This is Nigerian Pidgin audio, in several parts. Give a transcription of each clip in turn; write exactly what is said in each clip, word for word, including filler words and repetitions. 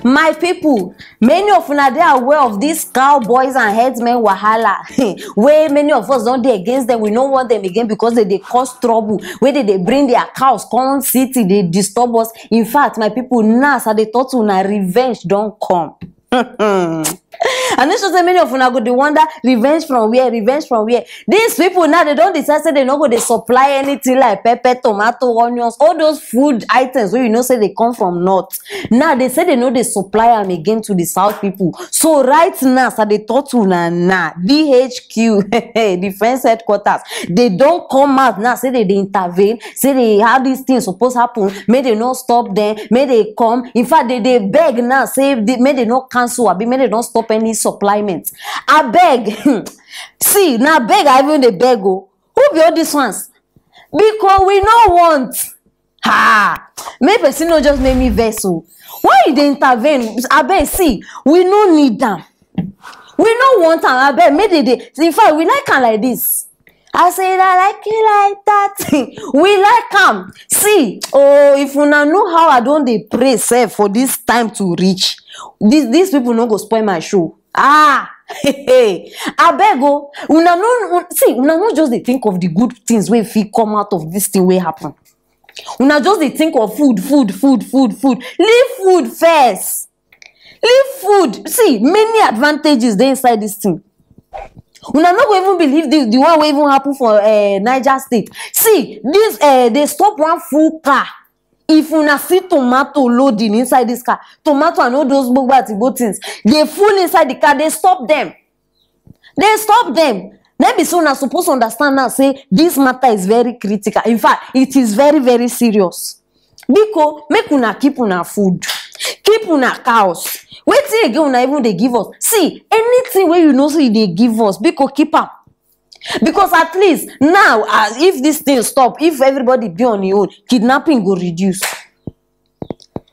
My people, many of una dey aware of this cowboys and headsmen wahala wey many of us don dey against them. We no want them again because they dey cause trouble, wey they dey bring their cows come city, dey disturb us. In fact, my people, now as I dey talk to una, revenge don come. I no sure say many of una go dey wonder, revenge from where, revenge from where? These people now, they don decide say they no go dey supply anything like pepper, tomato, onions, all those food items wey you know say they come from north. Now they say they no dey supply am again to the south people. So right now, as I dey talk to una now, D H Q, defense headquarters, they don come out now say they dey intervene, say they, how this thing suppose happen, make they no stop them, make they come. In fact, they dey beg now say they, make they no cancel, abi make they no stop any supplyment. Abeg, see, na beg I even dey beg o. Who be all these ones? Because we no want. Ha! Make person no just make me vex o. Why you dey intervene? Abeg, see, we no need am. We no want am. Abeg, make they dey. In fact, we like am like this. I say, I like it like that. We like am. See, oh, if una know how I don dey pray sef for this time to reach, these, these people no go spoil my show. Ah, abeg o, una no, un-, see, una no just dey think of the good things wey fit come out of this thing wey happen. Una just dey think of food, food, food, food, food. Leave food first. Leave food. See, many advantages dey inside this thing. Una no go even believe the, the one wey even happen for, eh, Niger State. See, this, eh, they stop one full car. If una see tomato loading inside this car, tomato and all those gbogbo atibo things, they full inside the car, they stop them. They stop them. Na be so una suppose understand now say this matter is very critical. In fact, it is very, very serious. Biko, make una keep una food, keep una cows. Wetin again una even dey give us? See, anything wey you know say you dey give us, biko, keep am. Because at least now, uh, if this thing stop, if everybody be on your own, kidnapping go reduce.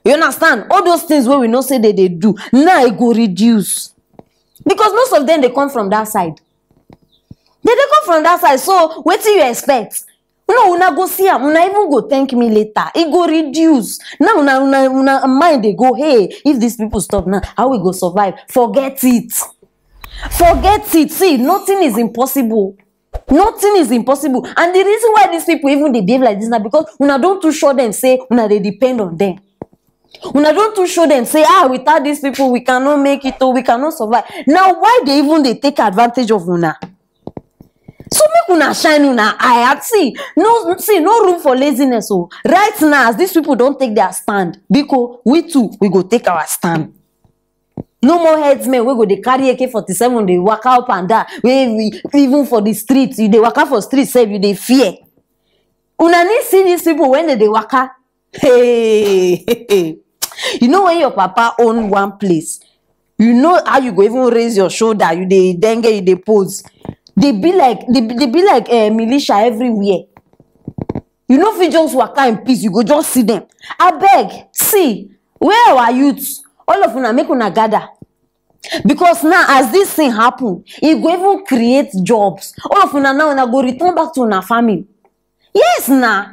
You understand? All those things wey we know say they dey do, now e go reduce. Because most of them dey come from that side. They dey come from that side. So wetin you expect? No, una go see am, una even go thank me later. E go reduce. Now una, una, una mind dey go, hey, if these people stop now, how we go survive? Forget it. Forget it. See, nothing is impossible. Nothing is impossible. And the reason why these people even dey behave like this na because una don too show them say una dey depend on them. Una don too show them say, ah, without these people, we cannot make it, oh, we cannot survive. Now, why they even dey take advantage of una? So make una shine una eye. And see, no, see, no room for laziness. Oh, right now, as these people don take their stand, biko, we too, we go take our stand. No more headsmen wey go dey carry A K forty-seven, dey waka up and down. Wey we, even for the street, you dey waka for street sef, you dey fear. Una need see these people when they dey waka. Hey, you know when your papa own one place, you know how you go even raise your shoulder, you dey dengue, you dey pose. They be like, they, they be like, eh, militia everywhere. You no fit just waka in peace, you go just see them. Abeg, see, where our youths, all of una, make una gather. Because now, as this thing happen, e go even create jobs. All of una now, una go return back to una farming. Yes, na.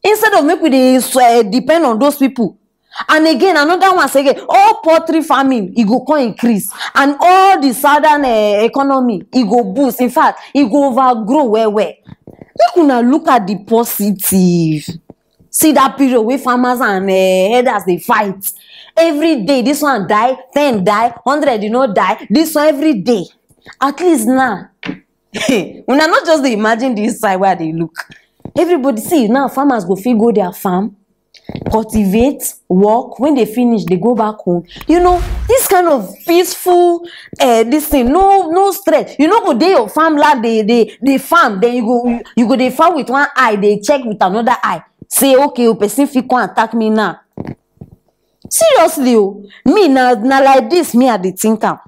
Instead of make we dey, eh, depend on those people. And again, another one say, again, all poultry farming, e go come increase. And all the southern, eh, economy, e go boost. In fact, e go overgrow well, well. Make una look at the positive. See that period wey farmers and, eh, herders dey fight. Every day, this one die, ten die, hundred, you know, die. This one every day. At least now, una not just dey imagine this side where they look. Everybody, see now, farmers go fit go their farm, cultivate, work. When they finish, they go back home. You know, this kind of peaceful, eh, this thing, no, no stress. You no go dey your farmland, they, they, they farm. Then you go, you, you go dey farm with one eye, they check with another eye. Say, okay, oh, person fit come attack me now. Seriously, oh, me na, na like this, me I dey think am.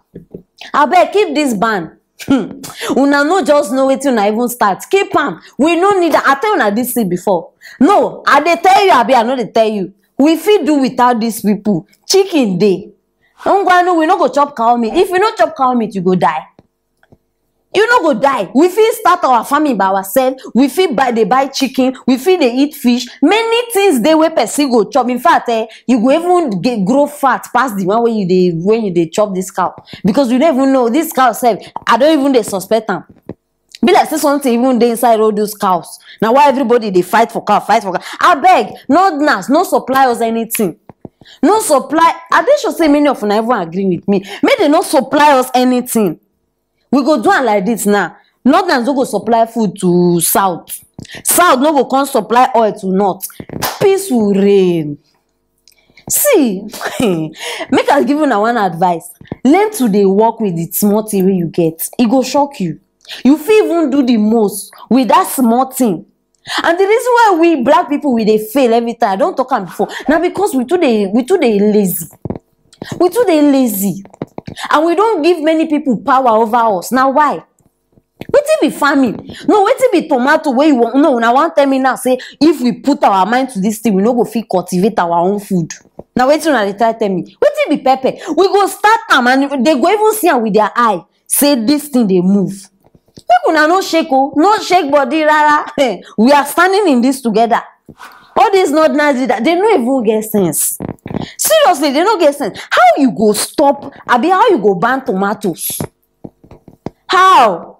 Abeg, keep this ban. Hmm. Una no just know wetin una even start. Keep am. We no need am. I tell una this thing before. No, I dey tell you, abi I no dey tell you. We fit do without these people. Chicken dey. Ngwanu, we no go chop cow meat. If you no chop cow meat, you go die. You no go die. We fit start our farming by ourselves. We fit buy, dey buy chicken. We fit dey eat fish. Many things dey wey person go chop. In fact, eh, you go even get, grow fat pass the one wey you dey, when you dey chop this cow, because you don't even know this cow sef. I don't even dey suspect am. Be like say something even dey inside all those cows. Na why everybody dey fight for cow, fight for cow. Abeg, Northerners, no supply us anything. No supply. I dey sure say many of una even agree with me. Make dem no supply us anything. We go do am like this now. Northerners no go supply food to South. South no go come supply oil to North. Peace will reign. See, make I give una one advice. Learn to dey work with the small thing wey you get. E go shock you. You fit even do the most with that small thing. And the reason why we black people, we dey fail every time, I don talk am before, na because we too dey, we too dey lazy. We too dey lazy. And we don give many people power over us. Na why? Wetin be farming? No, wetin be tomato wey you wan? No, una wan tell me now say if we put our mind to this thing, we no go fit cultivate our own food. Na wetin una dey try tell me? Wetin be pepper? We go start am and they go even see am with their eye say this thing dey move. Make una no shake o, no shake body rara. We are standing in this together. All these Northerners leaders, they no even get sense. Seriously, they no get sense. How you go stop? Abi, how you go ban tomatoes? How?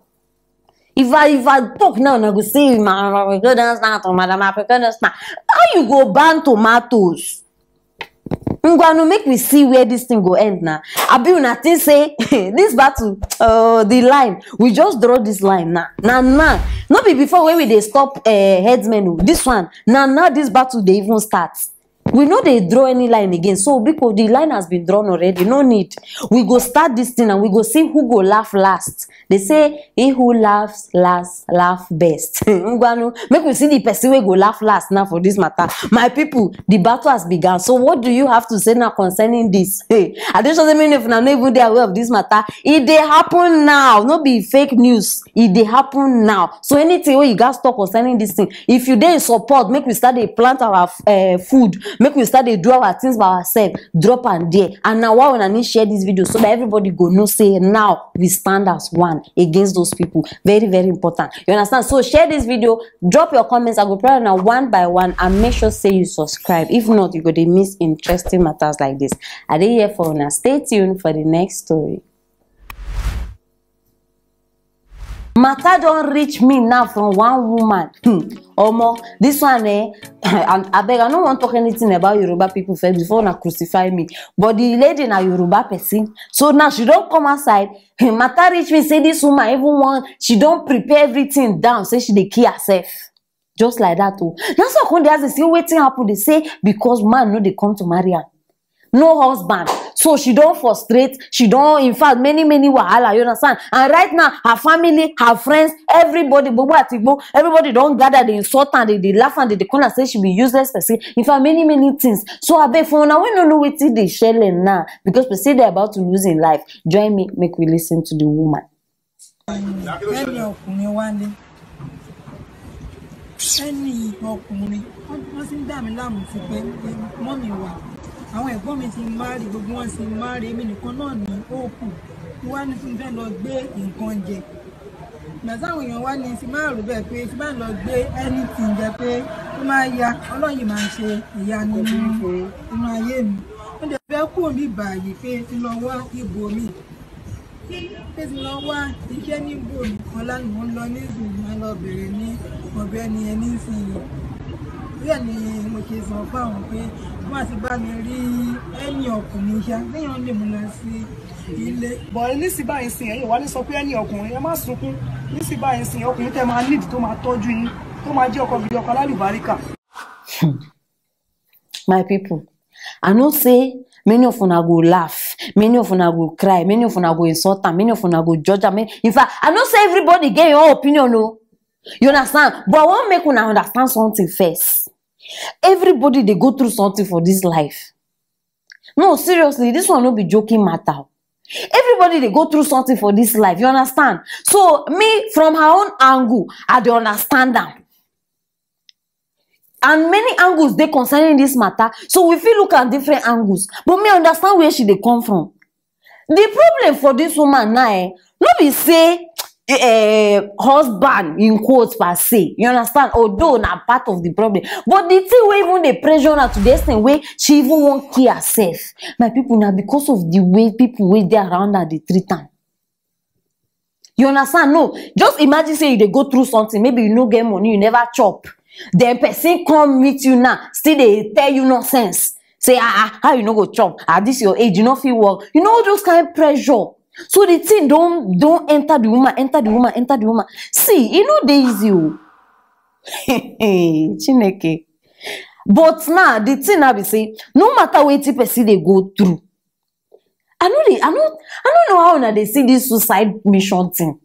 If I, if I talk now, una go say, "Ma, ma, we go dance now, to madam, I go dance now." How you go ban tomatoes? Ngwanu, make we see where this thing go end now. Abi una think say this battle, uh, the line, we just draw this line now. Now, now, no be before when we dey stop, uh, headsmen o. This one, now, now this battle dey even start. We no dey draw any line again. So, because the line has been drawn already, no need. We go start this thing and we go see who go laugh last. They say, "He who laughs last, laugh best." Ngwanu, make we see the person wey go laugh last now for this matter. My people, the battle has begun. So what do you have to say now concerning this? Hey, I just say many of una no even dey aware of this matter. E dey happen now, no be fake news. E dey happen now. So anything wey you gats talk concerning this thing, if you dey in support, make we start dey plant our, eh, food, make we start dey do our things by ourselves, drop am there. And na why una need share this video, so that everybody go know say now we stand as one against those people. Very, very important. You understand? So share this video, drop your comments. I go reply una one by one, and make sure say you subscribe. If not, you go dey miss interesting matters like this. I dey here for una. Stay tuned for the next story. Matter don reach me now from one woman. Hmm. Omo, this one, eh, and abeg, I no wan talk anything about Yoruba people first before una crucify me. But the lady na Yoruba person. So now she don come outside. Hmm, matter reach me say this woman even wan, she don prepare everything down, say she dey kill herself. Just like that o. Na so I come dey ask, say wetin happen? They say because man no dey come to marry am. No husband. So she don frustrate, she don, in fact, many, many wahala, you understand? And right now, her family, her friends, everybody, gbogbo ati gbogbo, everybody don gather, dey insult am, dey, dey laugh am, dey, dey call am say she be useless person. In fact, many, many things. So abeg, for una wey no know wetin dey shele now, because person dey about to lose im life, join me, make we listen to the woman. Ẹni ọkùnrin wá ní, ẹni ọkùnrin, wọ́n, wọ́n ti ń dà mí láàmú sí pé mọ́mì wà. Àwọn ẹ̀gbọ́n mi ti marry, gbogbo wọn ti marry, èmi nìkan náà ní ó kù. Mo wá ní tí mo fẹ́ lọ gbé nǹkan jẹ. Ìgbà táwọn èèyàn wá ní ti máa rò bẹ́ẹ̀ pé tí bá lọ gbé anything jẹ pé ó máa ya, Ọlọ́run yìí máa ń ṣe ìyanu nínú, nínú ayé mi. Mo dẹ̀ fẹ́ kúrò ní báyìí pé tí lọ wá ibòmíì. Pé tí lọ wá iṣẹ́ níbòmíì. Ọ̀la ni mò ń lọ nísìnyí, màá lọ bẹ̀rẹ̀ ní ọ̀dọ̀ ẹni yẹn nísìnyí. Bẹ́ẹ̀ ni mo ṣe sọ fún àwọn pé wọ́n á ti bá mi rí ẹni ọkùnrin ṣá, téèyàn lè mú lọ sí ilé. Bọ̀ nísìnyí báyìí sìn, ẹ̀yin wá ní sọ pé ẹni ọkùnrin, ẹ má sunkún. Nísìnyí báyìí sìn, ọkùnrin tẹ́ máa need tó máa tọ́jú yín, tó máa jẹ́ ọkọ gidi, ọkọ alálùbáríkà. My people, I know say many of una go laugh, many of una go cry, many of una go insult am, many of una go judge am. In fact, I know say everybody get your own opinion o. You understand? But I wan make una understand something first. Everybody dey go through something for this life. No, seriously, this one no be joking matter. Everybody dey go through something for this life, you understand? So me, from her own angle, I dey understand am. And many angles dey concerning this matter, so we fit look at different angles. But me understand where she dey come from. The problem for this woman now, eh, no be say uh, husband in quotes per se. You understand? Although na part of the problem, but the thing wey even dey pressure her to the extent wey she even wan kill herself. My people, na because of the way people wey dey around her dey treat am. You understand? No, just imagine say you dey go through something, maybe you no get money, you never chop, then person come meet you now, still dey tell you nonsense, say, ah, ah, how you no go chop at this your age, you no fit work, you know, all those kind of pressure. So the thing don don enter the woman, enter the woman, enter the woman. See, e no dey easy o. Chineke. But now the thing now be say, no matter wetin person dey go through, I no dey, I no, I no know how una dey see this suicide mission thing.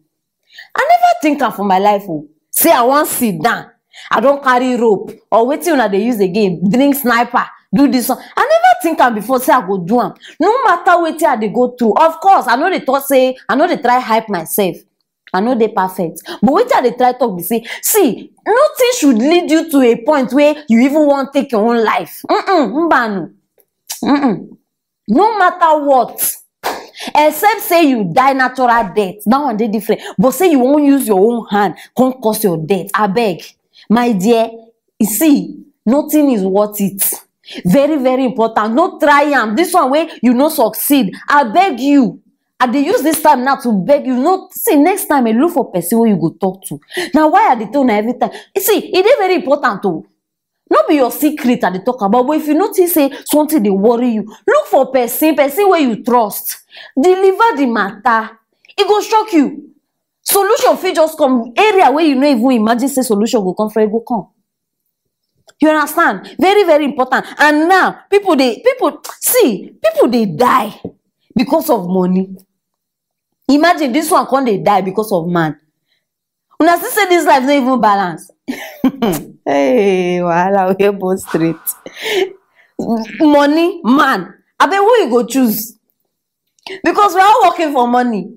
I never think am for my life o. Say I wan sit down, I don carry rope, or wetin una dey use again, drink sniper, do this one. I never think am before say I go do am. No matter wetin I dey go through. Of course, I no dey talk say, I no dey try hype myself. I no dey perfect. But wetin I dey try talk be say, see, nothing should lead you to a point where you even wan take your own life. Mm-mm, mbanu. Mm-mm. No matter what. Except say you die natural death. That one dey different. But say you wan use your own hand, come cause your death. Abeg, my dear, you see, nothing is worth it. Very, very important. No try am. This one wey you no succeed, I beg you. I dey use this time now to beg you. No, see, next time, eh, look for person wey you go talk to. Na why I dey tell una every time. You see, e dey very important o. No be your secret I dey talk about, but if you notice say something dey worry you, look for person, person wey you trust. Deliver the matter. E go shock you. Solution fit just come. Area wey you no even imagine say solution go come from, e go come. You understand? Very, very important. And now, people dey, people, see, people dey die because of money. Imagine this one come dey die because of man. Una see say this life no even balance. Hey, wahala wey both straight. Money, man. Abeg, who you go choose? Because we are all working for money.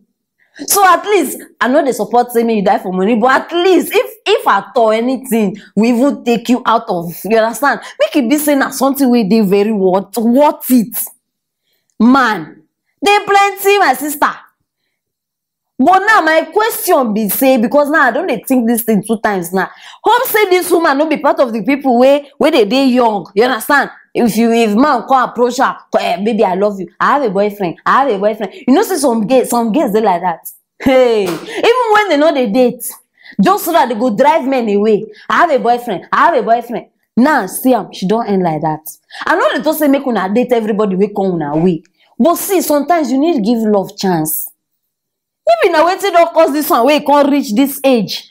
So at least, I no dey support say make you die for money, but at least if, if at all anything we even take you out of, you understand, make e be say na something wey dey very worth, worth it. Man, dey plenty, my sister. But now my question be say, because now I don dey think this thing two times now. Hope say this woman no be part of the people wey, wey dey dey young. You understand? If you, if man come approach her, eh, "Baby, I love you. I have a boyfriend. I have a boyfriend." You know, say some gay, some girls dey like that. Hey, even when they no dey date, just so that they go drive men away. "I have a boyfriend. I have a boyfriend." Now see am, she don end like that. I no dey talk say make una date everybody wey come una way. But see, sometimes you need give love chance. Maybe na wetin don cause this one wey come reach this age.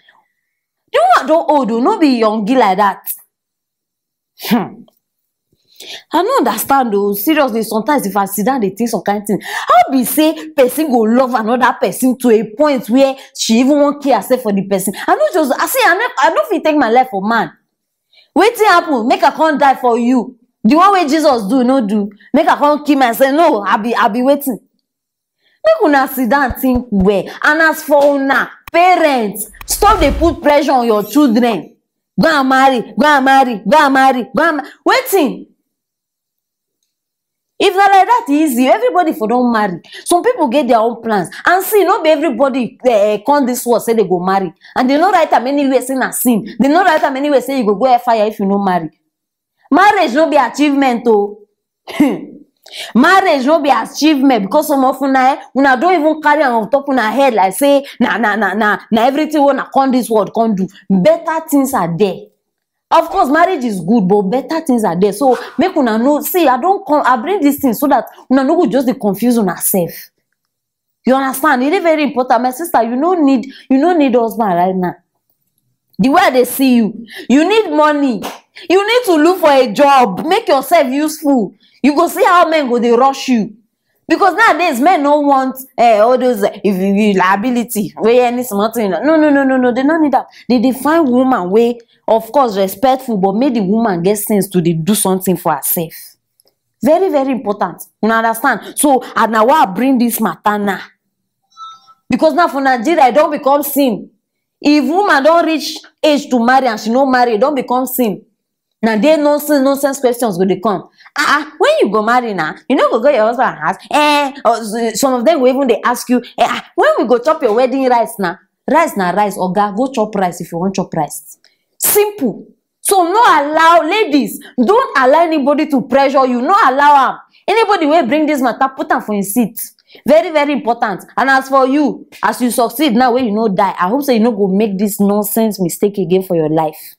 The woman don old o, no be youngie like that. Hmm. I no understand o. Seriously, sometimes if I sit down dey think some kind thing, how be say person go love another person to a point where she even wan kill herself for the person? I no just, I say, I no, I no fit take my life for man. Wetin happen? Make I come die for you. The one wey Jesus do, no do. Make I come kill myself. No, I be, I be waiting. Make una sit down think well. And as for una, parents, stop dey put pressure on your children. Go and marry, go and marry, go and marry, go and ma-, wetin? If na like that e easy, everybody for don marry. Some people get their own plans. And see, no be everybody, eh, come this world say they go marry. And they no write am anywhere say na sin. They no write am anywhere say you go go hellfire if you no marry. Marriage no be achievement o. Marriage no be achievement, because some of una, eh, una don even carry am on top una head like say na, na, na, na, na everything wey una come this world come do. Better things are there. Of course, marriage is good, but better things are there. So make una know, see, I don come, I bring this thing so that una no go just dey confuse una sef. You understand? E dey very important. My sister, you no need, you no need husband right now. The way I dey see you, you need money. You need to look for a job, make yourself useful. You go see how men go dey rush you. Because nowadays, men no want, eh, all those, eh, if you, you liability, wey any small thing. No, no, no, no, no. They no need that. They dey find woman wey, of course, respectful, but make the woman get sense to dey do something for herself. Very, very important. Una understand? So, and na why I bring this matter now. Because now for Nigeria, e don become sin. If woman don reach age to marry and she no marry, e don become sin. Na there nonsense, nonsense questions go dey come. Ah, ah, when you go marry na, you no go go your husband house? Eh, or s-, some of them go even dey ask you, eh, ah, when we go chop your wedding rice na? Rice na rice, oga, go chop rice if you wan chop rice. Simple. So no allow, ladies, don't allow anybody to pressure you. No allow am. Anybody wey bring this matter, put am for im seat. Very, very important. And as for you, as you succeed now, wey you no die, I hope say you no go make this nonsense mistake again for your life.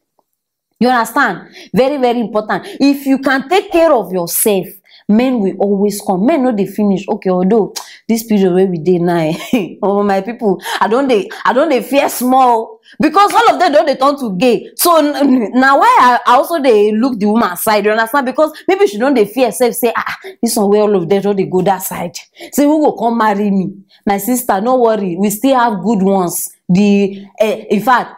You understand? Very, very important. If you can take care of yourself, men will always come. Men no dey finish. Okay, although this period wey we dey now, eh, oh, my people, I don dey, I don dey fear small, because all of them don dey turn to gay. So n- n- na why I, I also dey look the woman side. You understand? Because maybe she don dey fear herself, say, ah, this one wey all of them don dey go that side. Say, who go come marry me? My sister, no worry. We still have good ones. The, eh, in fact,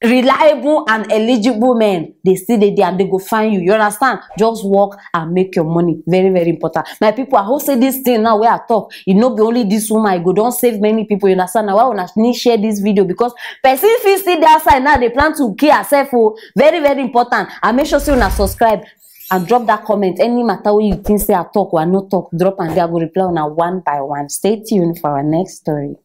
reliable and eligible men, they still dey there and they go find you. You understand? Just work and make your money. Very, very important. My people, I hope say this thing now wey I talk, e no be only this woman, e go don save many people. You understand? Na why una need share this video, because person fit still dey outside now, dey plan to kill herself. Oh, very, very important. And make sure say una subscribe and drop that comment. Any matter wey you think say I talk or I no talk, drop am there. I go reply una one by one. Stay tuned for our next story.